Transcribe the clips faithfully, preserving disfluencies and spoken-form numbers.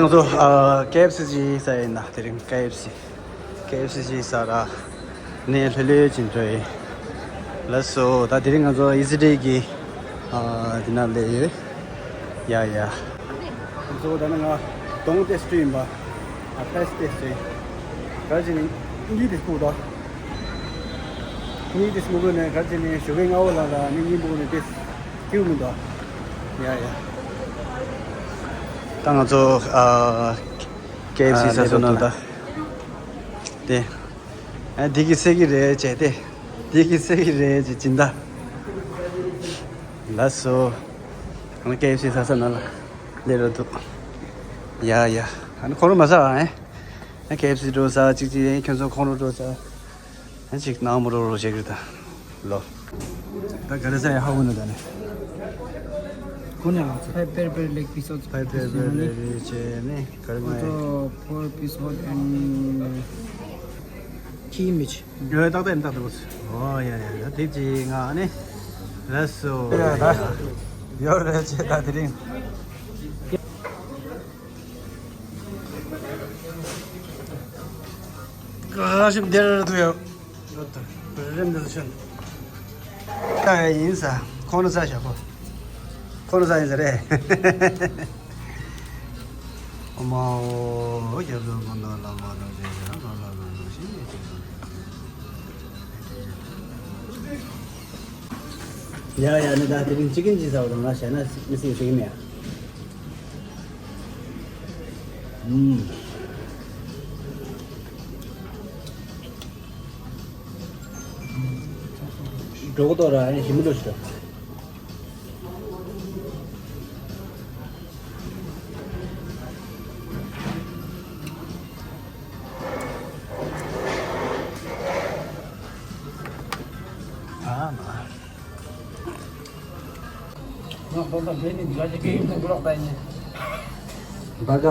ང་ཚོ་ཨ་ཀེ་ཨེཕ་སི་ཅིག་ཟ་ཡིན་ན། དེ་རིང་ཀེ་ཨེཕ་སི་ཀེ་ཨེཕ་སི་ཅིག་ཟ་ར་ནས་ལྷོད་ལྷོད་ཅིག་འགྲོ་ཡིན། ལགས་སོ། ད་དེ་རིང་ང་ཚོ་ཨི་ཟི་ཌི་གི་ཨ་དེ་ན་སླེབས་ཡོད། ཡ་ཡ། ང་ཚོ་ད་ནི་ང་གདོང་ཏེ་སི་ཊི་ཡིན་པ། ཨ་ཕེ་སི་ཏེ་སི་ཊི། ག་རེ་བྱས་ནས་གཉིད་དེ་ཁུག་དོ། གཉིད་དེ་སྨུག་པོ་ནས་ག་རེ་བྱས་ནས་ཞོགས་ཀའི་སྔ་པོ་ལ་ལ་ནི་གཉིད་སྨུག་པོ་ནས་དེ་སྐྱིད་མི་འདུག་ཡ་ཡ། ད་ང་ཚོ་ཨ་ཀེ་ཨེཕ་སི་ཨ་ཟ་སོང་ན་ད། དེ་ཨ་འདི་གི་སེ་གི་རེད་བྱས་ཏེ། འདི་གི་སེ་གི་རེད་བྱས་སྦྱིན་བདག་ལགས་སོ། ཨ་ནི་ཀེ་ཨེཕ་སི་ཟ་ས་ན་ལ་སླེབས་རོགས་འདུག་ཡ་ཡ། ཨ་ནི་ཁོ་རང་མ་ཟ་ཨ། ཨ་ཀེ་ཨེཕ་སི་འགྲོ་ས་གཅིག་གཅིག་ཡིན། ཁྱོད་ཚོ་ཁོང་རང་འགྲོ་ས། ཨ་ཅིག་ནང་མོ་རོ་རོ་བྱེད་ཀྱི་ད། ལོ། ད་ག་རེ་ཟ་ཡ་ཧ་གོ་ནི་ད་ནི། ཁོ་ནས་ང་ཚོ་ཕའི་པེར་པེར་ལེག་པིས་ཨོ་ཕའི་པེར་པེར་ལེག་བྱས་ནས་ག་རེ་ང་ཚོ་ཕོར་པིས་ཨོ་ཨེན་ཁི་མིཆ། ཡོད་ཏག་ཏག་ཏག་ཏག་ཨོ་ཡ་ཡ་ཡ། དེ་ཅི་ང་ནི་ལགས་སོ། ཡ་ད་ཡོད་རེད་ཅེ་ད་དེ་རིང་། ག་ཞིག་འདིར་འདུག་ཡོད། རིམ་འདི་ཚོ་ཤོད། ད་ཡིན་ས། ཁོང་ནི་ས་ཞོག་གོ། ཁོང་ནི་ས་ཡིན་ས་རེད། ཨོ་མ་ཨོ་རྒྱབ་ལོ་གོང་དུ་ལ་མ་ལོ་ཞེས་ལ་མ་ལ་མ་ལོ་ཞེས་ཡེ་ཅེས་སོ། ཡ་ཡ་ནི་ད་དེ་རིང་ཅི་ཀིན་ཅི་ཟ་བ་དང་ང་བྱས་ན་མི་སྲིད་ཤེས་ཀྱི་མེད་ཡ། ཨུམ། འགྲོ་གི་འདུག་ར། ཨེ་ཞིམ་པོ་འདུག་ཞུ། ཨ་མ། ང་ཁོང་ཚོ་འདྲེས་ནས་འདི་ག་ཅིག་སྐད་ཡིག་ཐུག་ལོག་པ་ཡིན། བ་ག་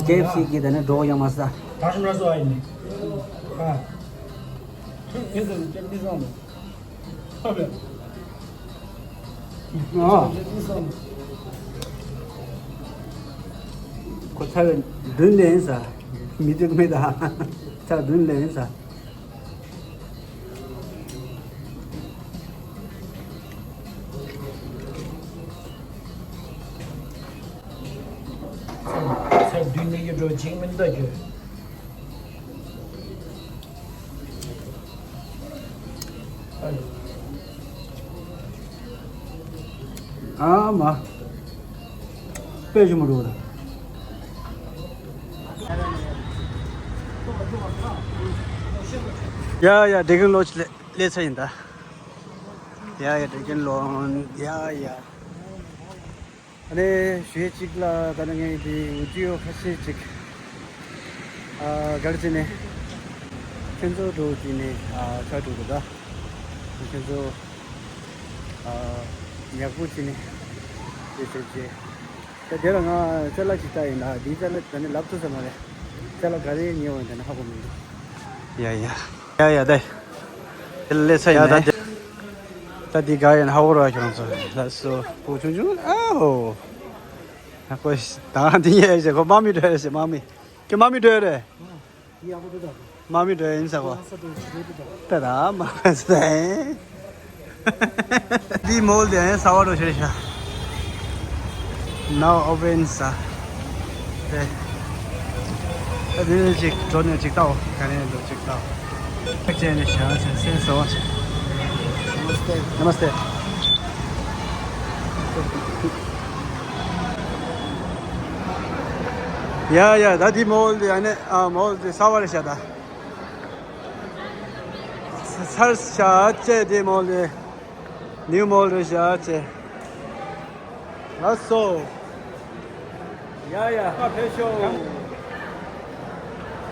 ཀེ་ཨེཕ་སི་གི་ད་ནི་འགྲོ་ཡང་མ་ས། ད་ཞིམ་ར་སོ་ཨ་ཡིན། ཨ། ཨེ་ཟེར་ནས་ཅེབ་ཏི་སོང་། ཨ། ཁོ་ཚ་བའི་མདུན་ལེན་ས། མི་འདུག་མི་ད། ཚ་མདུན་ལེན་ས། ཚ་མདུན་ནས་ཡོད་འགྲོ་ཅིག་མི་འདུག་རྒྱུ། ཨ་མ། དཔེ་ཞིམ་པོ་འདུག་ད། ཡ་ཡ། འགྲིག་གི། ལོ་ལས་ཚ་ཡིན་ད། ཡ་ཡ། འགྲིག་གི་ལོ། ཡ་ཡ། ཨ་ནི་ཞུ་ཡས་གཅིག་ལ། ད་ནི་ངས་འདི་ཝི་ཌི་ཡོ་ཁ་ཤས་ཅིག་ཨ་ག་རེ་བྱས་ནས་ཁྱོད་ཚོ་འགྲོ་བྱས་ནས་ཨ་ཆ་འགྲོ་གི་ད། ཁྱོད་ཚོ་ཨ་ཡག་པོ་བྱས་ནས་དེ་ཟེར་བྱས། ད་དེ་ལ་ང་ཅ་ལག་ཅིག་ལྟ་ཡིན་ད། འདིའི་ཅ་ལག་ད་ནི་ལབ་ཐུབ་ས་མ་རེད། ཅ་ལག་ག་རེ་ཉོས་ཡོད་ད་ནི་ཧ་གོ་མི་འདུག་ཡ་ཡ། ཡ་ཡ། ད་དེ་ལས་ཚ་ཡིན་ད། ད་འདི་ག་ཡིན་ཧ་གོ་ར་ཁྱོད་ཚོ། ལགས་སོ། སྤུ་གུ་ཆུང་ཆུང་ཨ་ཧོ། ཁོ་ད་འདི་ཡས་ཞེ་ཁོ་དམག་མི་འགྲོ་ཡས་ཞེ། དམག་མི། ཁྱོད་དམག་མི་འགྲོ་ཡས་རེད། དམག་མི་འགྲོ་ཡས་ཡིན་ས་གོ། ད་ད་མ་ས་ཡིན། འདི་མོལ་དེ་ཡང་ཟ་བ་འགྲོ་ཤེས་ཤ། Now open ས། དེ། ད་དེ་ནས་ཅིག་འགྲོ་ནས་ཅིག་ལྟའོ། ག་ནས་འགྲོ་ཅིག་ལྟའོ། ཅེས་ནས་ཞལ་ཟས་ཟས་ཟ་བ་བྱེད། Namaste. ཡ་ཡ། ད་འདི་མོལ་དེ་ཡང་ནས་ཨ་མོལ་དེ་ཟ་བ་རེད་ཤ་ད། ཚར་ཤ་ཅེ་དེ་མོལ་དེ། ནིའུ་མོལ་རེད་ཤ་ཅེ། ལགས་སོ། ཡ་ཡ། ཁ་ཕེབས་ཤོག་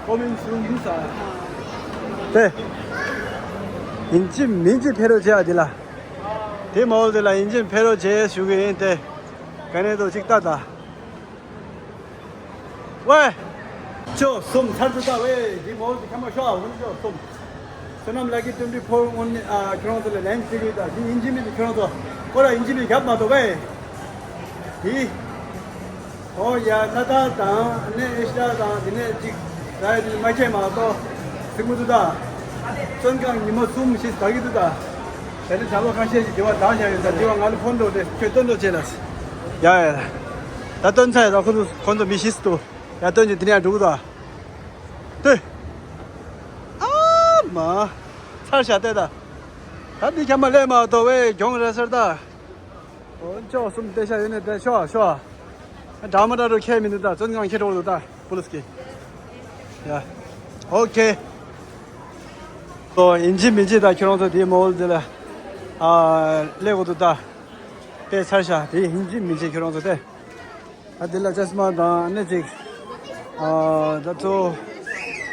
ཀོ་མིན་སུན་ཡིན་ས། དེ། ཡིན་གཅིག་མིན་གཅིག་ཕེབས་རོགས་བྱེད་ཨ་འདི་ལ། དེ་མོལ་དེ་ལ་ཡིན་གཅིག་ཕེབས་རོགས་བྱེད་ཞུ་གི་ཡིན་ཏེ། ག་ནས་འདུག་ཅིག་ལྟ་ད། ཝེ། ཅོ་གསུམ་ཚར་དུ་ལྟ་ཝེ། འདི་མོལ་དེ་ཁྱམས་པ་ཤོག་ཨ། འུན་ཅོ་གསུམ། བསོད་ནམས་ལགས་ཀྱིས་ཊུ་ཝེན་ཊི་ཕོར་ཨོན་ལི་ཨ་ཁྱོད་རང་ཚོ་ལ་ལན་ཞུ་གི་ཡོད་ད། འདི་ཡིན་གཅིག་མིན་གཅིག་ཁྱོད་རང་ཚོ་ཁོ་ར་ཡིན་གཅིག་མིན་རྒྱབ་མ་གཏོགས་ཝེ། འདི། ཨོ་ཡ། ན་ད་དང་ནས་ཨེ་ཤ་དང་དེ་ནས་ཅིག་ད་ཡ་དེ་མ་ཁྱད་མ་གཏོགས་སྲིང་མོ་འདུག་ད། བཙོན་ཁང་ཉི་མ་གསུམ་ཞིག་ད་གི་འདུག་ད། དེ་ནས་གྲྭ་ལོག་ཁ་ཤས་ཤིག་དེ་བ་དག་བཞག་ཡོད་ད། དེ་བ་ང་ལ་ཕོན་འགྲོ་དེ་ཁྱོད་སྟོན་འགྲོ་བྱས་ལ། ཡ་ཡ། ད་སྟོན་ཚར་ཡ་ད། ཁོ་ཚོ་ཁོ་ཚོ་མི་ཤི་སི་འདུག་ཡ་སྟོན་ཅིག་དེ་ནས་ཡང་འགྲོ་གི་འདུག་ད། ལྟོས། ཨ་མ། ཚར་བཞག་བལྟས་ད། ད་འདི་ཁྱམས་མ་ལས་མ་གཏོགས་བས་གྱོང་རེད་ཟེར་ད། འོ་ཅོག་གསུམ་བལྟས་ཤ་ཡོད་ནས་བལྟས་ཤོག་ཤོག་འདྲ་མ་འདྲ་རུ་ཁྱད་མི་འདུག་ད། བཙོན་ཁང་ཁྱེར་འགྲོ་འདུག་ད་པུ་ལིས་ཀྱིས། ཡ། ཨོ་ཁེ། ཏོ་ཡིན་གཅིག་མིན་གཅིག་ད་ཁྱོད་རང་ཚོ་དེའི་མོལ་དེ་ལ་ཨ་སླེབས་དགོས་འདུག་ད། བལྟས་ཚར་ཤག་དེ་ཡིན་གཅིག་མིན་གཅིག་ཁྱོད་རང་ཚོ་བལྟས། ད་དེ་ལ་ཅ་སི་མ་དང་ཨ་ནེ་ཅིག་ཨ་ད་ཚོ་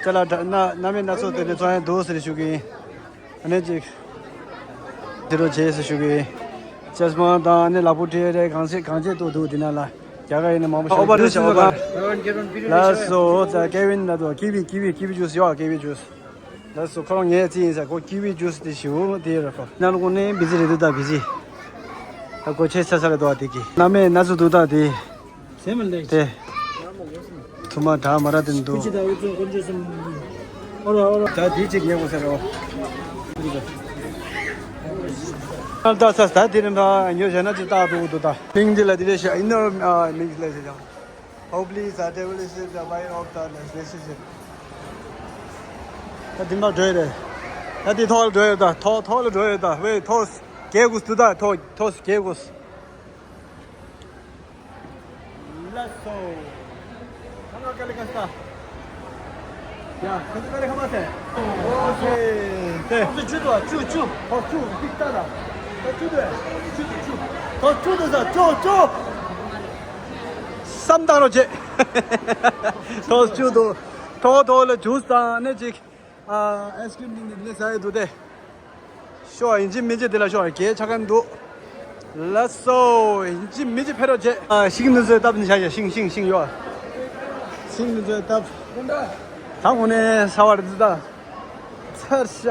ཅ་ལག་འདྲ་སྣ་སྣ་མིན་སྣ་ཚོགས་དེ་འདྲ་ཚོ་ཡང་འདུག་ཟེར་ཞུ་གི་ཡིན། ཨ་ནེ་ཅིག་དེ་རུ་བྱས་ཟེར་ཞུ་གི་ཅ་སི་མ་དང་ཨ་ནེ་ལག་པ་འཁྲུ་རེ་གང་ཆེ་གང་ཆེ་ཏོ་འདུག་དེ་ན་ལ་རྒྱ་གར་ཡིན་ན་མང་པོ་ཞིག་ཨོ་བར་རེད་ཤག་ཨོ་བར། ལགས་སོ། ད་ཀེ་ཝིན་ལ་དོ་ཀི་ཝི་ཀི་ཝི་ཀི་ཝི་ཇུས་ཡོད། ཀི་ཝི་ཇུས། ལགས་སོ། ཁོ་རང་ངའི་རྩིས་ཡིན་ས། ཁོ་ཀི་ཝི་ཇུས་དེ་ཞིའུ་དེ་ར་ཁོ་ནང་ལོགས་ནས་བི་ཛི་རེད་འདུག་ད་བི་ཛི། ད་གོ་ཆེ་ས་ས་རེད་འདུག་ཨ་དེ་གི་ན་མེད་ན་ཚོ་འདུག་ད་དེ། སེམས་ལས། དེ། ཐུ་མ་དྲག་མ་ར་དེ་འདུག་ཁྱི་ད་འུ་ཚོ་དཀོན་མཆོག་གསུམ། ཨོ་ར་ཨོ་ར། ད་དེ་གཅིག་ཉེ་གོ་ས་རོ། ཨ་ད་ས་ད་དེ་རིམ་པ་ཉོ་བྱས་ན་ཅི་ལྟ་འདུག་འདུག་ད། མིང་འདི་ལ་དེ་རེད་ཤག་ཨིན་ནོར་མིང་འདི་ལ་ཞེས་ཀྱང་། Hopefully the devil is the buyer of the relationship. ད་འདི་མ་འགྲོ་ཡོད་རེད། ད་འདི་ཐོག་ལ་འགྲོ་ཡོད་ད། ཐོག་ཐོག་ལ་འགྲོ་ཡོད་ད། ཝེ་ཐོག་རྒྱལ་དགོས་སུ་ད། ཐོག་ཐོག་རྒྱལ་དགོས། ལགས་སོ། ཁ་ང་ཀ་ལི་ཀ་སྟ། ཡ་ཁ་ཚུ་ཀ་ལི་ཁ་མ་ཚེ། ཨོ་ཚེ་ཚེ། ཁ་ཚུ་ཆུ་དུ་ཆུ་ཆུ། ཐོག་ཆུ་ཏིག་ཏ་ད། ད་ཆུ་དུ་ཆུ་དུ་ཆུ། ཐོག་ཆུ་དུ་ས་ཆུ་ཆུ། བསམ་བཏང་རོགས་བྱེད། ཐོག་ཆུ་དུ། ཐོག་ཐོག་ལ་ཇུས་དང་ནས་ཅིག་ཨ་ཨའི་སི་ཀི་རིམ་འདི་འདི་ལས་ཟ་ཡི་འདུག་སྟེ། ཤོག་ཡིན་གཅིག་མིན་གཅིག་འདི་ལ་ཤོག་གས་ཆ་མཁན་འདུག་ལགས་སོ། ཡིན་གཅིག་མིན་གཅིག་ཕེབས་རོགས་བྱེད། ཨ་ཤིང་ནི་ཚོས་བཏབ་ནི་བྱ་བྱ་ཤིང་ཤིང་ཤིང་ཡོད། ཤིང་ནི་ཚོས་བཏབ། ད་དངོས་གནས་ས་བར་འདི་ད་ཚར་ཤག་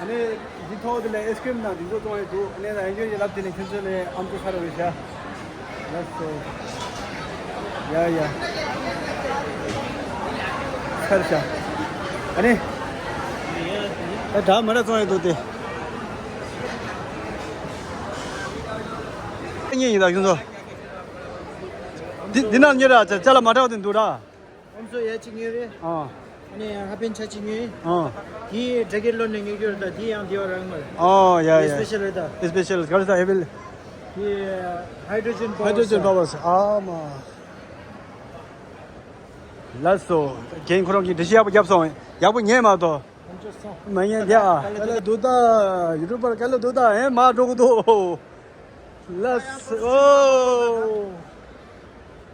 ཨ་ནི་འདི་ཐོག་དེ་ལ་ཨའི་སི་ཀི་རིམ་དང་འདི་ཚོ་གཏོང་ཡས་འདུག་ཨ་ནི་ལ་ཡང་ཡོད་ཡོད་ལབ་དེ་ནས་ཁྱོད་ཚོ་ལས་ཨམ་ཅོག་ཁ་ར་བའི་ཤ། ལགས་སོ། ཡ་ཡ། ཚར་ཤག་ཨ་ནི། ད་གྲྭ་མ་ར་གཏོང་ཡས་འདུག་སྟེ། གཉིས་ཡིན་ད་ཁྱོད་ཚོ། འདི་འདི་ནང་གཉིས་ར་ཅ་ཅ་ལག་མ་འདྲ་བ་དེ་འདུག་ར། ཨམ་སྲུ་ཡ་གཅིག་ཉོས་རེད། ཨ། ཨ་ནི་ཧ་པན་ཆ་གཅིག་ཉོས། ཨ། དེའི་ཌེ་ཀེ་ཐི་ལོན་ནས་ཉོས་རྒྱུ་རེད་ད། དེ་ཡང་དེ་བ་རང་མ་རེད། ཨོ་ཡ་ཡ། སི་པེ་ཤལ་རེད་ད། སི་པེ་ཤལ་ག་རེ་ད་ཨེ་ཝེལ། དེ་ཧའི་ཌྲོ་ཇེན་པ་ཝར། ཧའི་ཌྲོ་ཇེན་པ་ཝར། ཨ་མ། ལགས་སོ། རྒན་ཁོ་རང་གིས་འགྲེལ་བཤད་ཡག་པོ་བརྒྱབ་སོང་། ཡག་པོ་ཉན་མ་གཏོགས། ཨམ་ཅོག་སོང་། མ་ཉན་དེ་ཨ། ཀ་ལ་འདུག་ད། ཡུ་ཊུབ་པར་ཀ་ལ་འདུག་ད། ཨེ་མ་འགྲོ་གི་འདུག་ལགས་སོ།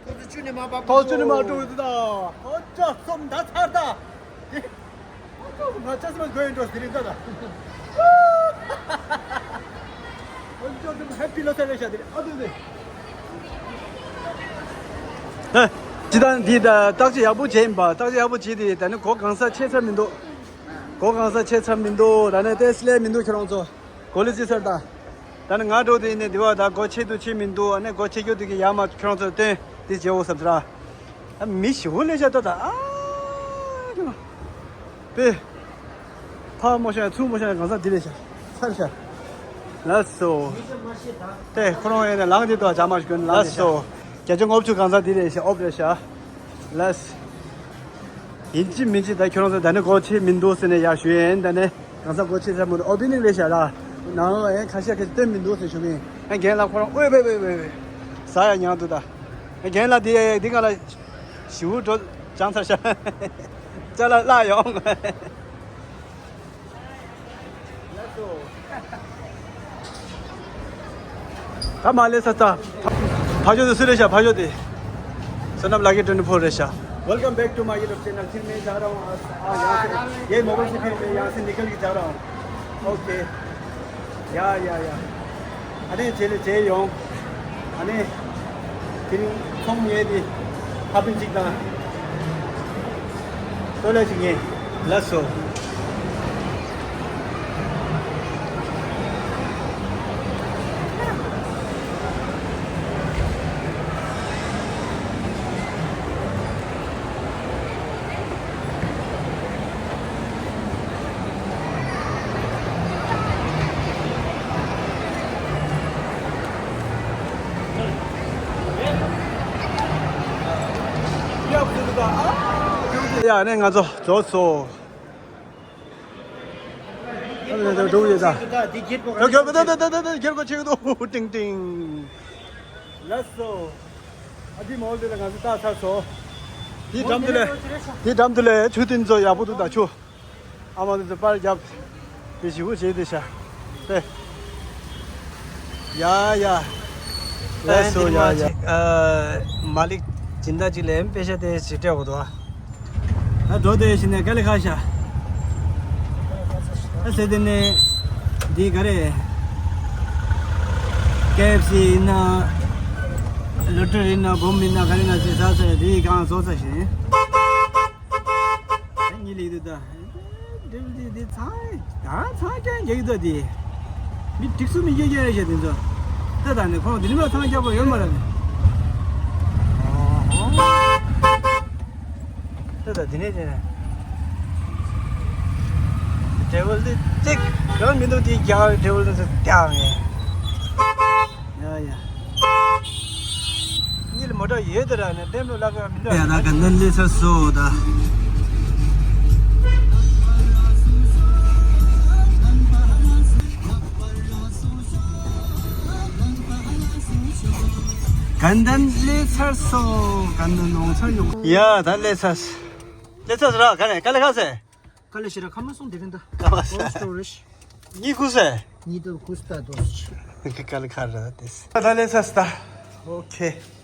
ཐོག་ཆུ་ནས་མ་པ། ཐོག་ཆུ་ནས་མ་འགྲོ་གི་འདུག་ད། ཨོ་ཅོག་གསུམ་ད་ཚར་ད། ཨོ་ཅོག་ང་ཅག་སེམས་དགོས་ཡིན་འགྲོ་དེ་རིང་ད་ད། ཨོ་ཅོག་ཧེ་པི་ལོ་ཚ་ལེ་ཤ་དེ་རིང་ཨ་དུ་དེ། ཧེ། ཅི་ད་འདི་ད་བརྟག་དཔྱད་ཡག་པོ་བྱས་ཡིན་པ། བརྟག་དཔྱད་ཡག་པོ་བྱས་ཏེ་ད་ནི་གོ་གང་ས་ཆད་ཚར་མི་འདུག་གོ་གང་ས་ཆད་ཚར་མི་འདུག་ད་ནི་ཏེ་སི་ལེ་མི་འདུག་ཁྱོད་རང་ཚོ། གོ་ལི་ཙི་སར་ད། ད་ནི་ང་འགྲོ་དེ་ནས་དེ་བ་ད་སྒོ་ཕྱེ་དུ་ཕྱེ་མི་འདུག་ཨ་ནི་སྒོ་ཕྱེ་རྒྱུ་དེ་གི་ཡ་མ་ཁྱོད་རང་ཚོ་སྟོན་དེ་བྱེད་འོ་བསམ་ཚར། ཨ་མི་ཞིག་ལས་བྱ་ད་ད་ཨ། པེ། ཕ་མོ་ཤ་ཚུ་མོ་ཤ་གང་ས་དེ་ལས་བྱ། ཚར་བྱ། ལགས་སོ། དེ་ཁོ་རང་ཡིན་ན་ལངས་དེ་དུ་ཨ་ཅག་མ་ཞིག་གོན་ལགས་སོ། བརྒྱ་ཆ་ལྔ་བཅུ་གང་ས་དེ་ལས་བྱ་ཨོབ་རེད་བྱ། ལགས། ཡིན་གཅིག་མིན་གཅིག་ད་ཁྱོད་རང་ཚོ་ད་ནི་སྒོ་ཕྱེ་མི་འདུག་ཟེར་ནས་ཡར་ཞུ་ཡིན། ད་ནི་གང་ས་སྒོ་ཕྱེ་ཚར་མི་འདུག་ཨོ་པེ་ནིང་ལས་བྱ་ལ། ནང་ལོགས་ཡང་ཁ་ཤས་ཁ་ཤས་སྟོན་མི་འདུག་ཟེར་ཞུ་གི་ཡིན། ཨ་རྒན་ལགས་ཁོ་རང་ཨོའི་ཝེ་ཝེ་ཝེ་ཝེ། ཟ་ཡ་ཉང་འདུག་ད། ཨ་རྒན་ལགས་འདི་འདི་ག་ལ་ཞུ་འགྲོ་སྦྱང་ཚར་ཤག་ཅ་ལག་བརླག་ཡོང་། ད་མ་ལས་ས་ད། ཕ་ཇོ་དེ་སུ་རེད་ཤག་ཕ་ཇོ་དེ། བསོད་ནམས་ལགས་ཀྱི་ཊུ་ཝེན་ཊི་ཕོར་རེད་ཤག Welcome back to my YouTube channel. फिर मैं जा रहा हूँ आज, आज यहाँ से, ये मोबाइल से फिर मैं यहाँ से निकल के जा रहा हूँ। ओके। या, या, या। ཨ་ནི་རྗེས་ལ་མཇལ་ཡོང་། ཨ་ནི་དེ་རིང་ཚོང་ཉལ་ཏེ་ཧ་པན་གཅིག་དང་ཏོ་ལེ་ཅིག་ཉལ། ལགས་སོ། ཡ་ནས་ང་ཚོ་འབྱོར་སོང་། འགྲོ་ཡོད་ད། འདི་སྒེར་གོ་འགྱུར་གོ་ཆེ་གི་འདུག་ཏིང་ཏིང་། ལགས་སོ། ཨ་ཏི་མོལ་དེ་ལ་ང་ཚོ་ལྟ་ཚར་སོང་། དེའི་འགྲམ་དེ་ལས་དེའི་འགྲམ་དེ་ལས་ཆུ་ཏིང་ཚོ་ཡག་པོ་འདུག་ད་ཆུ། ཨ་མ་དེ་ཚོ་པར་རྒྱབ། དེ་ཞི་བོ་བྱེད་དེ་ཤ། ཨེ། ཡ་ཡ། ལགས་སོ་ཡ་ཡ། མ་ལིག་སྦྱིན་བདག་ཅིག་ལས་པེ་ཤ་དེ་ཞིག་སྤྲད་འོ་དོ། ད་འགྲོ་དེ་ཞིག་ནས་དཀའ་ལས་ཁག་ཤ། ད་ཟེར་དེ་ནས་འདི་ག་རེ། ཀེ་ཨེཕ་སི་ཡིན་ན། ལོ་ཊ་རི་ཡིན་ན་སྦོམ་ཡིན་ན་ག་རེ་ན་ཟེར་ས་ས་དེ་གང་བཟོ་ས་ཞིག་ད་གཉིད་ལེགས་འདུག་ད། འདི་འདི་འདི་ཚང་ད་ཚང་ཀྱང་རྒྱག་གི་འདུག་དེ། མི་འགྲིག་སུ་མི་རྒྱག་རྒྱག་རེད་ཤག་དེ་ཚོ། ད་ད་ནི་ཁོང་དེ་རིང་ལ་ཚང་རྒྱག་པ་ཡོད་མ་རེད། ད་ད་དེ་ནས་དེ་ནས་ཌེ་བལ་དེ་ཏིག་ཡང་མི་འདུག་དེ་རྒྱག་ཌེ་བལ་དེ་ཚོ་རྒྱག་ངེས། ཡ་ཡ། གཉིད་མོ་ཊ་ཡོད་དེ་ར་ནས་ལྟད་མོ་ལ་ཀ་མི་འདུག་ཡ་ད་ག་ནན་ལེ་ཚར་སོ་ད། ག་ནན་ལེ་ཚར་སོ་ག་ནན་ནོང་ཚར་ཡོང་། ཡ་ད་ལེ་ཚར། ལེ་ཚར་ར་ག་ནས་ག་ལེ་ཁ་སེ། དཀའ་ལས་ཞེ་དྲག་ཁ་མ་སོང་དེ་རིང་ད། ཁ་མ་སོང་། གཉིད་ཁུག་སེ། གཉིད་དུ་ཁུག་སྟ་དོ། དཀའ་ལས་ཁ་ར་དེ། ད་ལས་ས་སྟ། ཨོ་ཁེ།